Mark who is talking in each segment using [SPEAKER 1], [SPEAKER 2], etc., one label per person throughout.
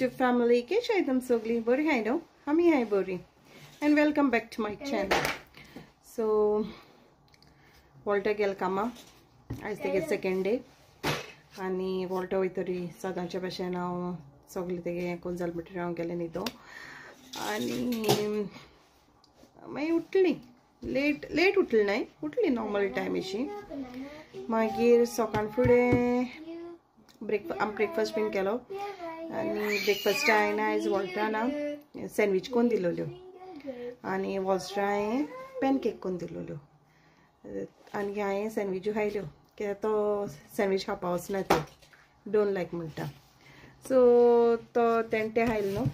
[SPEAKER 1] YouTube family, केश आहाय तुम सगळी बरी आहाय न्हू? आमी आहाय बरी and welcome back to my channel. So Walter गेल कामा, आयज तेगे सेकेंड डे आनी वॉल्टर वयतरी सदांच्या भशेन हांव सगळें तेगे हें करून जालें म्हणटकीर हांव गेलें न्हिदो आनी मागीर उठली लेट लेट उठली न्हय, उठली नॉर्मल टायम अशी. मागीर सकाळ फुडें आमी ब्रेकफास्ट बीन केलो आनी ब्रेकफास्ट हांवें आयज वॉल्टरान सँडवीच करून दिलोल्यो आनी वॉल्स्ट्रा हांवें पॅनकेक करून दिलोल्यो आनी हांवें सँडविचू खायल्यो कित्याक तो सँडवीच खावपा वचना, त्यो don't like म्हणटा. सो तो तेणें तें खायलें न्हू.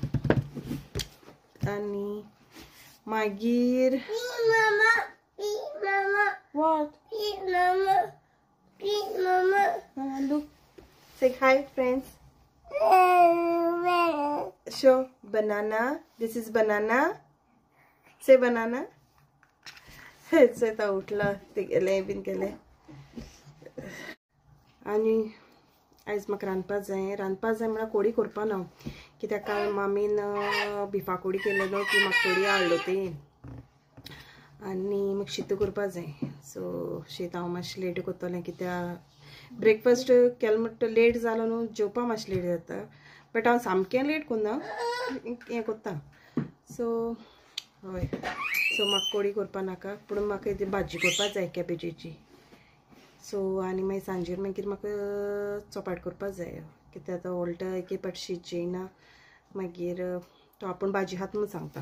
[SPEAKER 1] आनी मागीर what? Look, say hi friends. Show banana. This is banana. Say banana. Say तो उठला ते गेले बीन केले. आनी आयज म्हाका रांदपा जाय, रांदपा जाय म्हळ्यार कोडी करपा ना, कित्याक काल मामीन बिफा कोडी केल्ले न्हू, ती म्हाका थोडी हाडलो ती आनी म्हाका शीत करपा जाय. सो शीत हांव मातशें लेट करतलें कित्याक ब्रेकफास्ट केलो म्हणटा लेट जालो न्हू, जेवपा मातशें लेट जाता, बट हांव सामकें लेट करना, हें करता. सो हय, सो म्हाका कोडी करपा नाका, पूण म्हाका ती भाजी करपा जाय कॅबेजीची. सो आनी मागीर सांजेर मागीर म्हाका चपाट करपा जाय, कित्याक आतां वॉल्टर एक पाट शीत जेयना, मागीर तो आपूण भाजी खात म्हूण सांगता.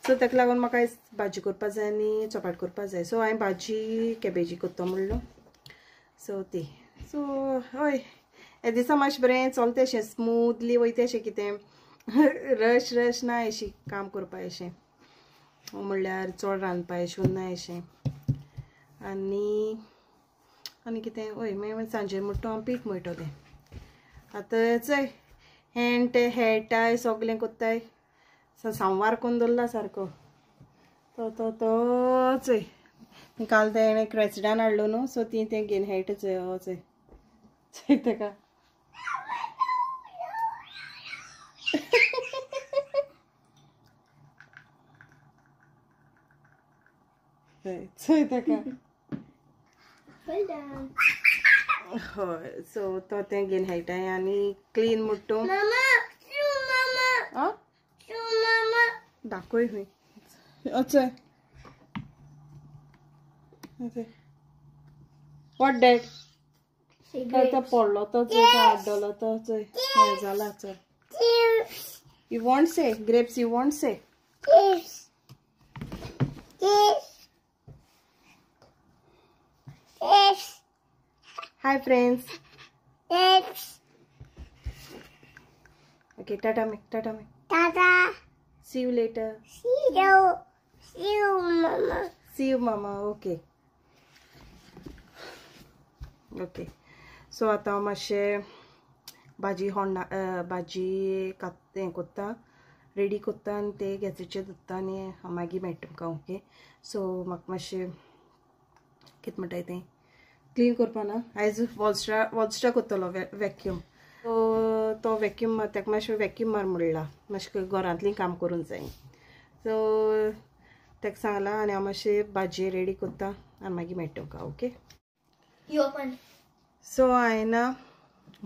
[SPEAKER 1] सो ताका लागून म्हाका आयज भाजी करपा जाय आनी चपाट करपा जाय. सो हांवें भाजी कॅबेजी करता म्हणलो. सो ती सो हय, हे दिसा मातशें बरें चलता अशें स्मूथली वयता अशें, कितें रश रश ना अशी काम करपा अशें, म्हणल्यार चड रांदपा अशें ना अशें. आनी आनी कितें हय, मागीर सांजे म्हणटा हांव पीठ मळटलें. आतां चोय हेण ते हेळटाय सगळें कोत्ताय, सांवार करून दवरला सारको तो तो तो चोय. काल तेणें क्रेसिडान हाडलो न्हू, सो ती तें घेवन हेळटा चोय, हो चोय चोय तेका. चोय तेका. हय, सो तो तें घेवन हेळटाय आनी क्लीन म्हणटा दाखय खंय चोय. What that? काय तो पडलो तो चोय, आड्डलो तो चोय, हें जाला चोय. You want say grapes? You want say? Hi friends. Okay, tata make, tata make.
[SPEAKER 2] Tata.
[SPEAKER 1] See you later.
[SPEAKER 2] See you. See you, mama.
[SPEAKER 1] See you, mama. Okay. Okay. So आतां हांव मातशें भाजी होण्णा, भाजी हें कोत्ता, रेडी कोत्ता आनी ते गॅसीचेर दवरता आनी हांव मागीर मेळटा तुमकां. ओके, सो म्हाका मातशें कितें म्हणटाय तें क्लीन करपा ना. आयज वॉल्स्ट्रा वॉल्स्ट्रा करतलो वॅक्यूम. सो तो वॅक्यूम ताका मातशें वॅक्यूम मार म्हणला, मातशें घरांतलीं काम करूंक जाय. सो ताका सांगलां आनी हांव मातशें भाजी रेडी करता आनी मागीर मेळटा तुमकां. ओके, सो हांवें ना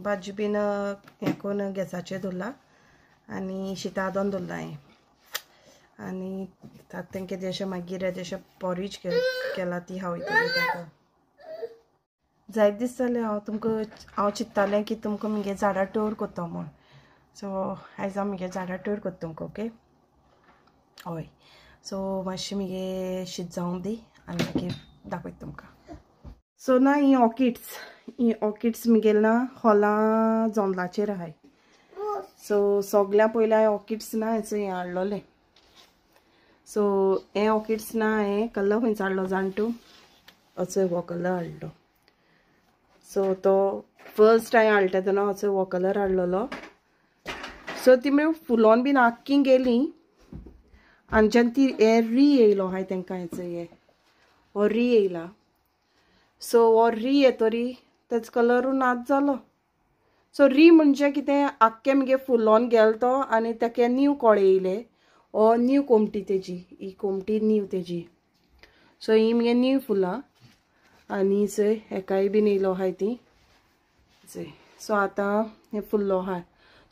[SPEAKER 1] भाजी बीन हें करून गॅसाचेर दवरला आनी शिता आदोन दवरला हांवें. आनी आतां तेंकां अशें मागीर अशें पॉरीज केला ती हांव वयतली ताका. जायत दीस जाले हांव तुमकां, हांव चिंत्तालें की तुमकां म्हगे झाडां टूर करता म्हूण. सो आयज हांव म्हगे झाडां टूर करता तुमकां. ओके, हय. सो मातशें म्हगे शीत जावंक दी आनी मागीर दाखयता तुमकां. सो ना ही ऑर्किड्स, ही ऑर्किड्स म्हगेले ना हॉला जमलाचेर आहाय. सो सगळ्या पयलीं हांवें ऑर्किड्स ना हें हें हाडलोलें. सो हें ऑर्किड्स ना हांवें कलर खंयचो हाडलो जाण तूं, असो हो कलर हाडलो. सो तो फर्स्ट हांवें हाडटा तेन्ना असो हो कलर हाडलेलो. सो ती मागीर फुलोन बीन आख्खी गेली आनी जेन्ना ती हे री येयलो आहाय तेंकां हेचो हे हो री येयला. सो हो री येतरी तेजो कलरूय नाच जालो. सो री म्हणजे कितें आख्खे मुगे फुलोन गेलो तो आनी तेका नीव कोळे येयले ओ नीव कोमटी तेजी ही कोमटी नीव तेजी. सो ही मुगे नीव फुलां आनी चोय हेकाय बीन येयलो आहाय ती चोय. सो आतां हें फुल्लो आहा.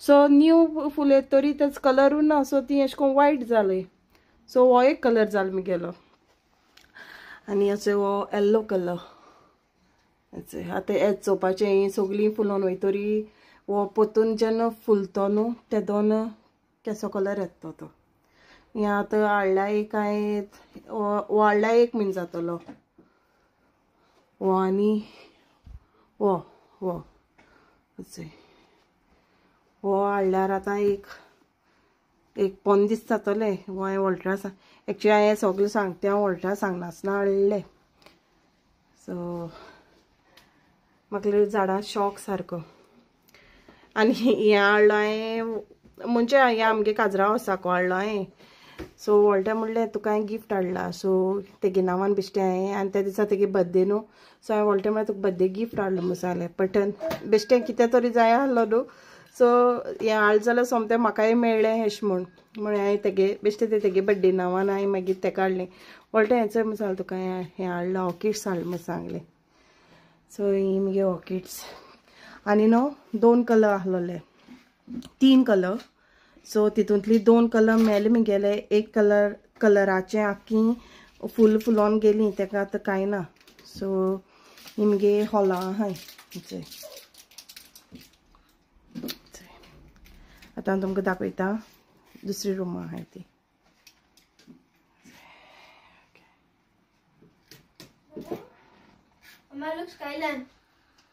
[SPEAKER 1] सो न्यू फुल येत तरी तेच कलरूय ना, सो ती एशें कोन्न वायट जाली. सो हो एक कलर जालो मुगेलो. आनी अशें हो येल्लो कलर. आतां हेच चोवपाचें हीं सगळीं फुलोन वयतरी हो पोतून जेन्ना फुलतो न्हू तेदोन केसो कलर येता तो. हें आतां हाडल्या एक हांवें हो हाडल्या एक म्हयनो जातलो हो आनी हो हो हो हाडल्यार आतां एक एक 15 दीस जातले. हो हांवें वॉल्टरा एक्चुली हांवें सगळें सांगता हांव वॉल्टरा सांगनासतना हाडलें. सो म्हाका झाडां शॉक सारको. आनी हें हाडलो हांवें म्हणजे हें आमगे काजरा वसाको हाडलो हांवें. सो वॉल्टर म्हणलें तुका हांवें गिफ्ट हाडला. सो तेगे नांवान बेश्टें हांवें आनी त्या दिसा तेगे बर्थडे न्हू. सो हांवें वॉल्टर म्हणलें तुका बर्थडे गिफ्ट हाडलो म्हूण सांगलें. बट बेश्टें कितें तरी जाय आहलो न्हू. सो हें हाडलें जाल्यार सोमतें म्हाकाय मेळ्ळें अशें म्हूण म्हळ्यार हांवें तेगे बेश्टें तें तेगे बर्थडे नांवान हांवें मागीर तेका हाडलें. वॉल्टर हें चोय म्हूण सांगलें तुका हें हाडलां ऑर्किड्स हाडलें म्हूण सांगलें. सो ही मुगे ऑर्किड्स. आनी न्हू 2 कलर आहलोले 3 कलर. सो तितूंतली 2 कलर मेले मुगेले. एक कलर कलराचें आख्खी फूल फुलोन गेली तेका आतां कांय ना. सो ही मुगे हॉलां आहाय. आतां हांव तुमकां दाखयता दुसरी रुमां आहाय ती.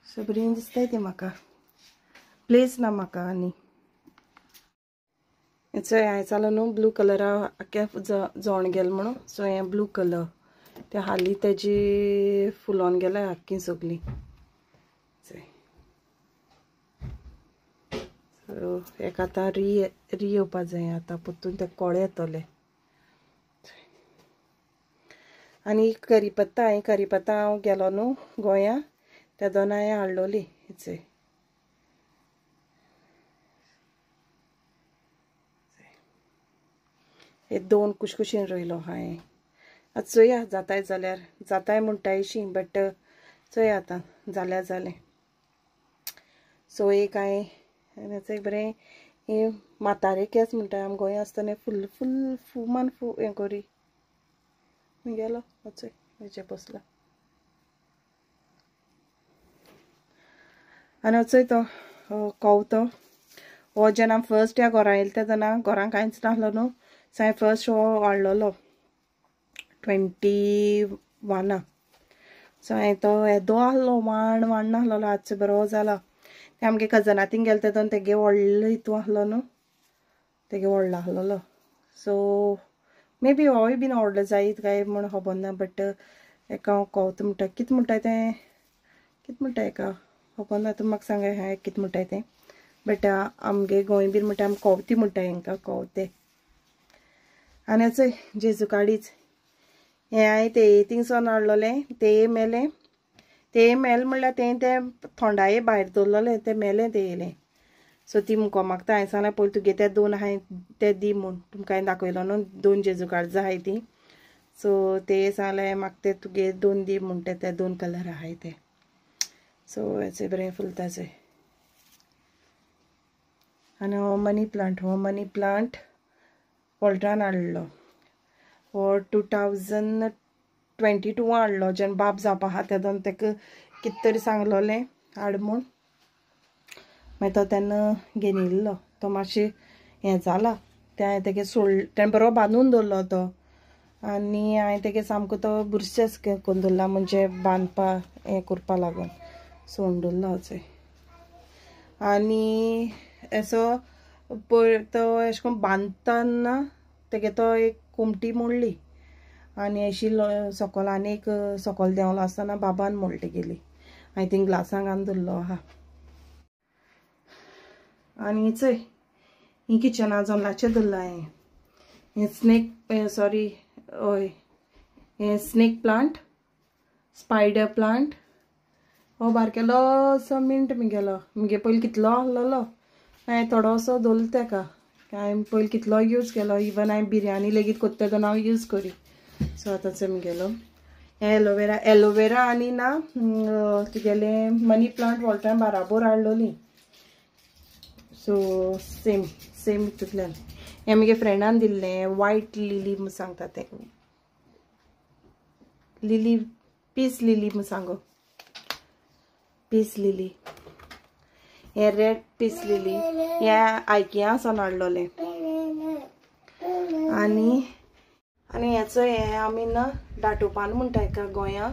[SPEAKER 1] सो बरी दिसताय ती म्हाका प्लेस ना म्हाका. आनी चोय हांवें जालो न्हू ब्लू कलरा आख्खे जोण गेलो म्हणून. सो हें ब्लू कलर ते हाली तेजी फुलोन गेल्या आख्खी सगळीं. सो हेका आतां री री येवपा जाय आतां परतून ते कोळे येतले. आनी करीपत्ता हांवें करीपत्ता हांव गेलो न्हू गोंया तेदोन हांवें हाडलोली. चोय हे 2 कुशकुशीन रोयलो हांवें. आतां चोया जाताय जाल्यार जाताय म्हणटाय शी बट चोया आतां जाल्यार जालें. सो एक हांवें एक बरें हें म्हातारे केंस म्हणटा आम गोंया आसतना फुल फुल फुमान फू हें करी गेलो चोय हेजे बसला. आनी चोय तो कवतो हो जेन्ना फर्स्ट ह्या घरां येयले तेन्ना घरां कांयच नासलो न्हू. सो हांवें फर्स्ट हो हाडलोलो 21. सो हांवें तो येदो आहलो वाण वाण नासलोलो आतां बरो जाला. ते आमगे कजना थिंग गेले तेदोन तेगे व्हडलो हितू आहलो न्हू तेगे व्हडलो आहलोलो. सो मे बी होय बीन व्हडलो जायत काय म्हूण खबर ना. बट हेका हांव कवत म्हणटा कितें म्हणटाय तें कितें म्हणटा हेका खबर ना. तुमी म्हाका सांगाय हें कितें म्हणटाय तें. बट आमगे गोंय बीन म्हणटा आमी कवती म्हणटाय हेंकां कवते. आनी चोय जेजू काडीच हें हांवें ते थिंगसोन हाडलोलें. ते मेलें ते मेलें म्हणल्यार तें तें थोंडाये भायर दवरलोलें तें मेलें तें येयलें. सो ती मुको मागता हांवें सांगलें पयलीं तुगे ते 2 आहाय ते दी म्हूण तुमकां हांवें दाखयलो न्हू 2 जेजू काडजां आहाय ती. सो ते सांगलें म्हाका ते तुगे 2 दी म्हूण ते 2 कलर आहाय ते. सो हें बरें फुलता चोय. आनी हो मनी प्लांट हो मनी प्लांट वॉल्टरान हाडलो हो 2022 हाडलो जेन्ना बाब जावपा आहा तेदोन तेका कितें तरी सांगलोलें हाड म्हूण. मागीर तो तेन्ना घेवन येयल्लो तो मातशें हें जाला तें हांवें तेगे सोड तेणें बरो बांदून दवरलो तो. आनी हांवें तेगे सामको तो बुरशेच करून दवरला म्हणजे बांदपा हें करपा लागून सोडून दवरलो चोय. आनी असो पयर तो अशें करून बांदतना तेगे तो एक कोमटी मोडली आनी अशी सकल आनी एक सकल देंवलो आसतना बाबान मोडली तेगेली. हांवें थिंग ग्लासांक घालून दवरलो आहा. आनी चोय ही किचना जमलाचेर दवरलां हांवें हें स्नेक सॉरी हय हें स्नेक प्लांट स्पायडर प्लांट हो बारकेलो असो मिंट मुगेलो मुगे पयलीं कितलो आहलोलो हांवें थोडोसो दवरलो तेका हांवें पयलीं कितलो यूज केलो इवन हांवें बिरयानी लेगीत कोत्ता तेन्ना हांव यूज करी. सो आतांचो मुगेलो एलोवेरा एलोवेरा आनी ना तुगेलें मनी प्लांट वॉल्टान बाराबोर हाडलोली. सो सेम सेम हितूंतल्यान हें मुगे फ्रेंडान दिल्लें वायट लिली म्हूण सांगता तें लिली पीस लिली म्हूण सांगो पीस लिली हें रेड पीस लिली हें आयकिया सावन हाडलोलें. आनी आनी हेचो हें आमी ना दाटोपान म्हणटा हेका गोंया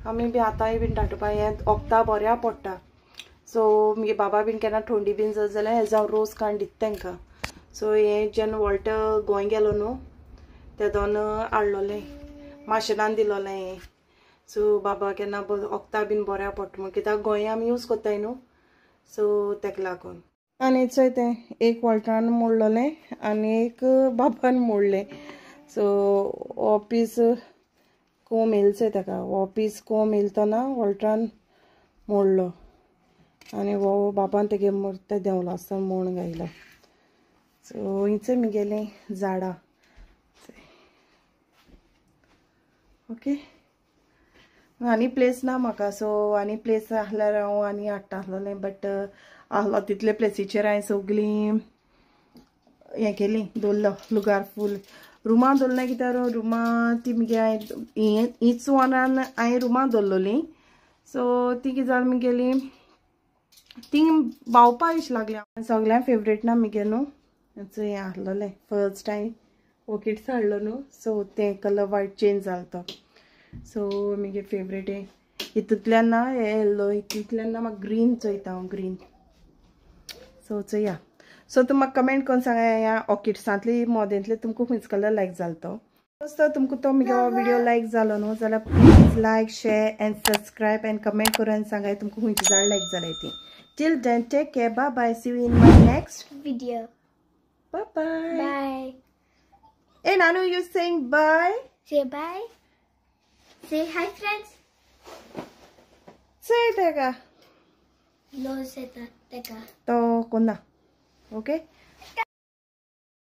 [SPEAKER 1] आमी बी आतांय बीन दाटोपान हें वखदां बऱ्या पडटा. सो मुगे बाबा बीन केन्ना थंडी बीन जात जाल्यार हेजो हांव रोस काडून दिता तांकां. सो हें जेन्ना वॉल्ट गोंय गेलो न्हू तेदोन हाडलोलें माशेलान दिलोलें हें. सो बाबा केन्ना वखदां बीन बऱ्या पडटा म्हूण कित्याक गोंया आमी यूज कोत्ताय न्हू सो तेका लागून. आनी चोय तें एक वॉल्टान मोडलोलें आनी एक बाबान मोडलें. सो हो पीस कोम येयलो चोय तेका हो पीस कोम येयलो तो ना वॉल्टान मोडलो आनी हो बाबान तेगे ते देंवलो आसतना मोड घायलो. सो हिंच मुगेलीं झाडां. ओके आनी प्लेस ना म्हाका. सो आनी प्लेस आहल्यार हांव आनी हाडटा आसलोलें बट आहलो तितले प्लेसीचेर हांवें सगळीं हें केली दवरलो लुगार फूल रुमां दवरलें कित्याक रुमां ती मुगे हांवें हीच वनान हांवें रुमां दवरलोली. सो ती कितें जालें मुगेली ती बावपा अशें लागली. सगळ्यांक फेवरेट ना मुगे न्हू हें आहलोलें फर्स्ट टायम ऑर्किड्स हाडलो न्हू सो तें कलर वायट चेंज जालो तो. सो मुगे फेवरेट हें हितूंतल्यान ना हें येल्लो हितूंतल्यान ना म्हाका ग्रीन चोयता हांव ग्रीन. सो चोया. सो तुमी म्हाका कमेंट करून सांगा ह्या ऑर्किड्सांतली मोदेंतले तुमकां खंयचो कलर लायक जालो तो. दोस्तो तुमकां तो मुगे हो व्हिडियो लायक जालो न्हू जाल्यार please like share and subscribe and comment करून सांगा तुमकां खंयची झाड लायक जालें ती. Till then take care, bye bye, see you in my next
[SPEAKER 2] video.
[SPEAKER 1] Bye bye.
[SPEAKER 2] Bye.
[SPEAKER 1] Hey Nanu, you saying bye?
[SPEAKER 2] Say bye. Say hi friends.
[SPEAKER 1] Say teka.
[SPEAKER 2] No say teka.
[SPEAKER 1] To kona. Okay.